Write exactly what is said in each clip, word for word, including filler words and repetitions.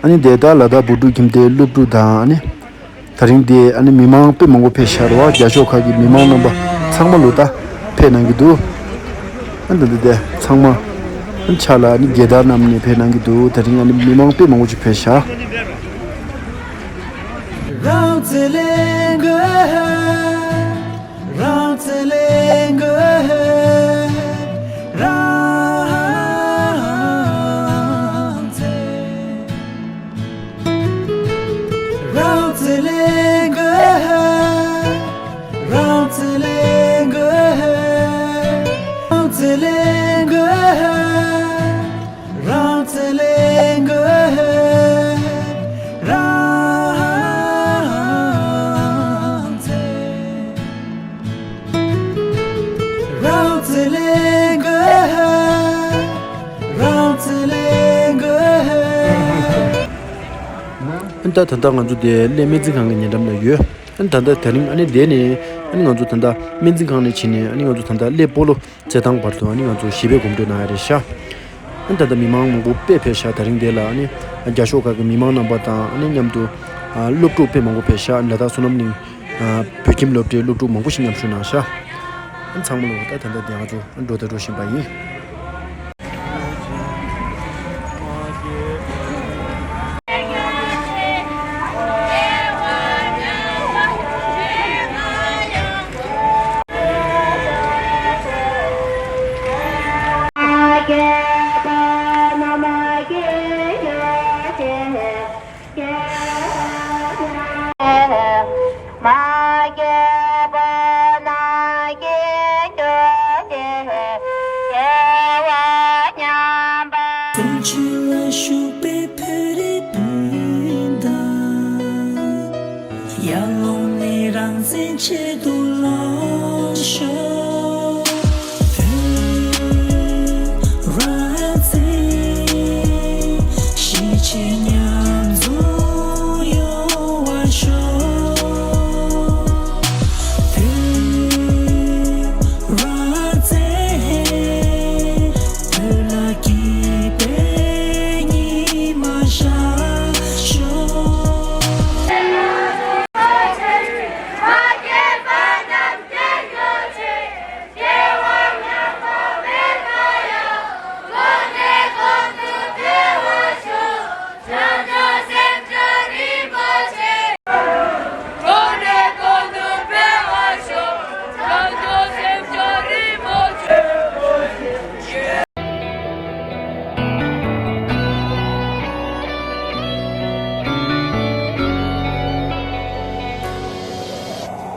ཨ་ནི་དེ་ལྟར་ལ་དྭགས་བོད་ཕྲུག་ཁྱིམ་སྡེའི་སློབ་ཕྲུག་དང་ཨ་ནི། ད་རིང་འདི་ཨ་ནི་མི་མང་དཔེ་མང་པོ་ཕེབས་ཤག་རེད་བ། རྒྱ་ཤོག་ཁག་གི་མི་མང་རྣམ་པ་ཚང་མ་ལོ་ད་ཕེབས་གནང་གི་འདུག་ཨ་ནི་ད་ལྟ་དེ་ཚང་མ་ཨ་ནི་ཕྱག་ལ་ཨ་ནི་རྒྱལ་དར་བསྣམས་ནས་ཕེབས་གནང་གི་འདུག་ད་རིང་ཨ་ནི་མི་མང་དཔེ་མང་པོ་ཅིག་ཕེབས་ཤག་ཨ་ནི་ད་ད་ལྟ་ང་ཚོ་དེ་སླེ་སྨན་རྩིས་ཁང་གི་ཉེ་འགྲམ་ལ་ཡོད། ཨ་ནི་ད་ལྟ་དེ་རིང་ཨ་ནི་དེ་ནས་ཨ་ནི་ང་ཚོ་ད་ལྟ་སྨན་རྩིས་ཁང་ནས་ཕྱིན་ནས་ཨ་ནི་ང་ཚོ་ད་ལྟ་སླེ་སྤོ་ལོ་རྩེད་ཐང་བར་དུ་ཨ་ནི་ང་ཚོ་ཞི་བའི་གོམ་བགྲོད་གནང་ཡ་རེད་ཤག་ཨ་ནི་ད་ལྟ་མི་མང་མང་པོ་དཔེ་ཕེབས་ཤག་ད་རིང་དེ་ལ་ཨ་ནི་རྒྱ་ཤོག་ཁག་གི་མི་མང་རྣམ་པ་དང་ཨ་ནི་མཉམ་དུ་ཨ་སློབ་ཕྲུག་དཔེ་མང་པོ་ཕེབས་ཤག་ལ་དྭགས་བསོད་ནམས་གླིང་ཨ་བོད་ཁྱིམ་སློབ་གྲྭའི་སློབ་ཕྲུག་མང་པོ་ཞིག་མཉམ་ཞུགས་གནང་ཤག་ཨ་ནི་ཚང་མ་ལོ་ད་ད་ལྟ་དེ་ང་ཚོ་འགྲོ་དང་འགྲོ་བཞིན་པ་ཡིན།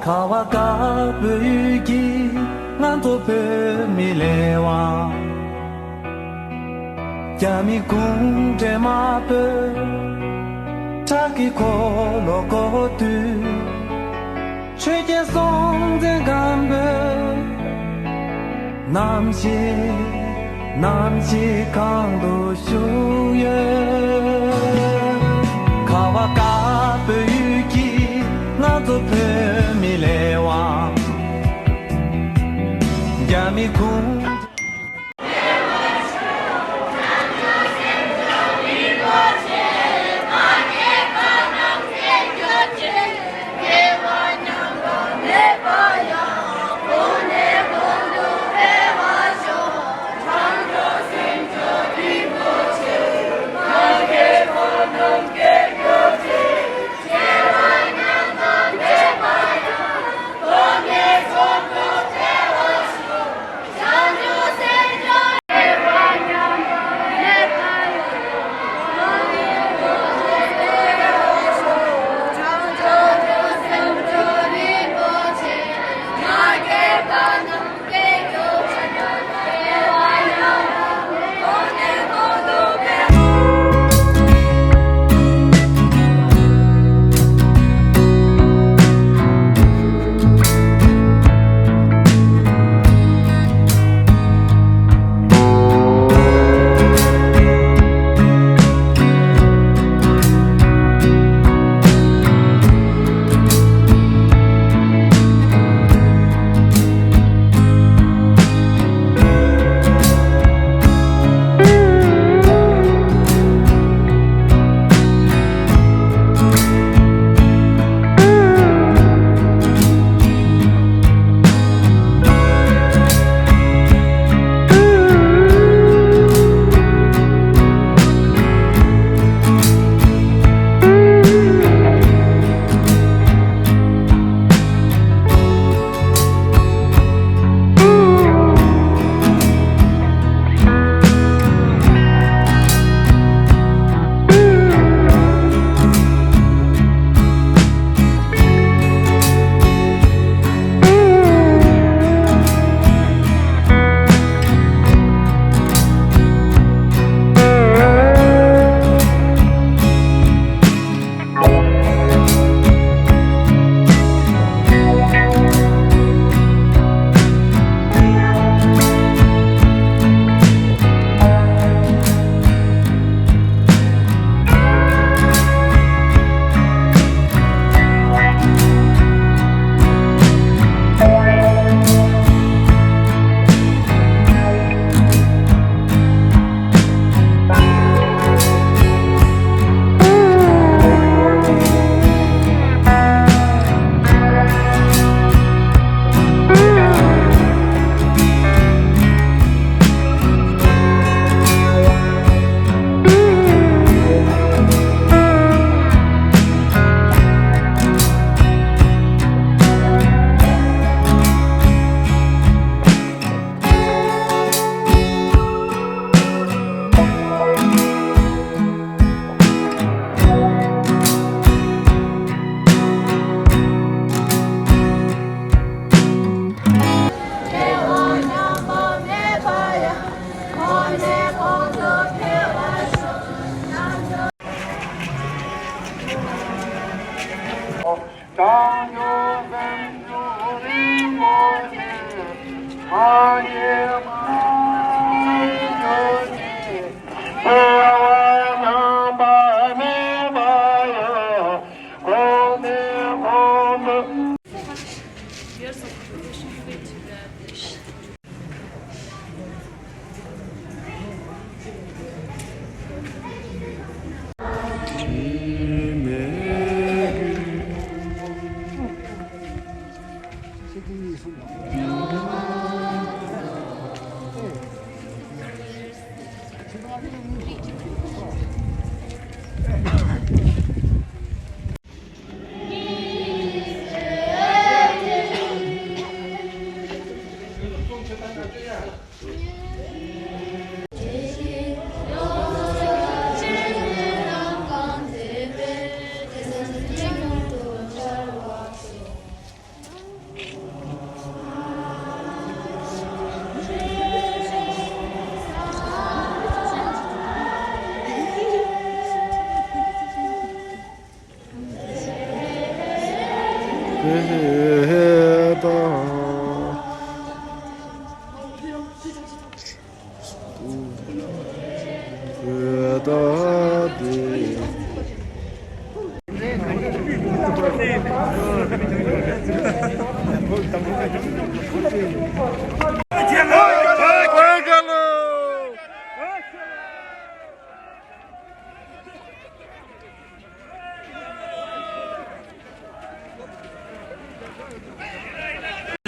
ཁ་བ་དཀར་པོའི་ཡུལ་གྱི་ང་ཚོ་བོད་མི་ལས་དབང་། རྒྱ་མི་གུང་ཁྲན་དམར་པོས་ཁྲག་གི་འཁོར་ལོ་བསྐོར་དུས། ཆོས་རྒྱལ་སྲོང་བཙན་སྒམ་པོའི་རྣམ་ཤེས་རྣམ་ཤེས་གང་དུ་བཞུགས་ཡོད། ཁ་བ་དཀར་པོའི་ཡུལ་གྱི་ང་ཚོ་བོད་མི་ལས་དབང་། རྒྱ་མི་གུང་ Years of preparation, wait to that dish.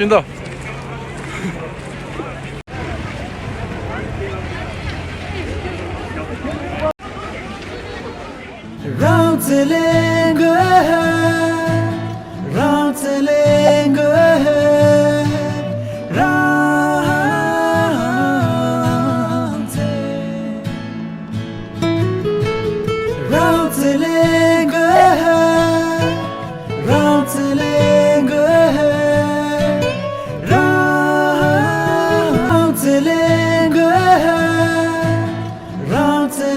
ཡིན་ད། རང་བཙན་ལས་འགུལ། རང་བཙན་ལས་འགུལ། རང་བཙན། རང་བཙན་ལས་འགུལ། རང་བཙན་ལས་འགུལ། རང་བཙན་ལས་འགུལ། རང་བཙན་ལས་འགུལ། རང་བཙན།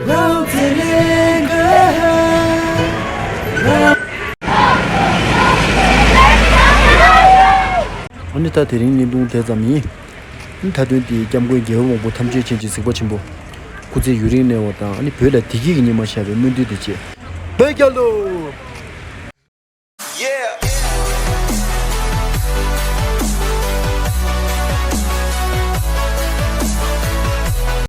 རང་བཙན་ལས་འགུལ། རང་། ཨ་ནི་ད་དེ་རིང་བརྙན་ཐུང་དེ་ཙམ་ཡིན། ཨ་ནི་མཐའ་དོན་དེ་སྐྱབས་མགོན་རྒྱལ་བའི་དབང་པོ་ཐམས་ཅད་མཁྱེན་ཅིང་གཟིགས་པ་ཆེན་པོ། སྐུ་ཚེ་ཡུན་རིང་གནས་པ་དང་ཨ་ནི་བོད་ལ་བདེ་སྐྱིད་ཀྱི་ཉི་མ་ཤར་བའི་སྨོན་འདུན་དེ་བཅས། བོད་རྒྱལ་ལོ།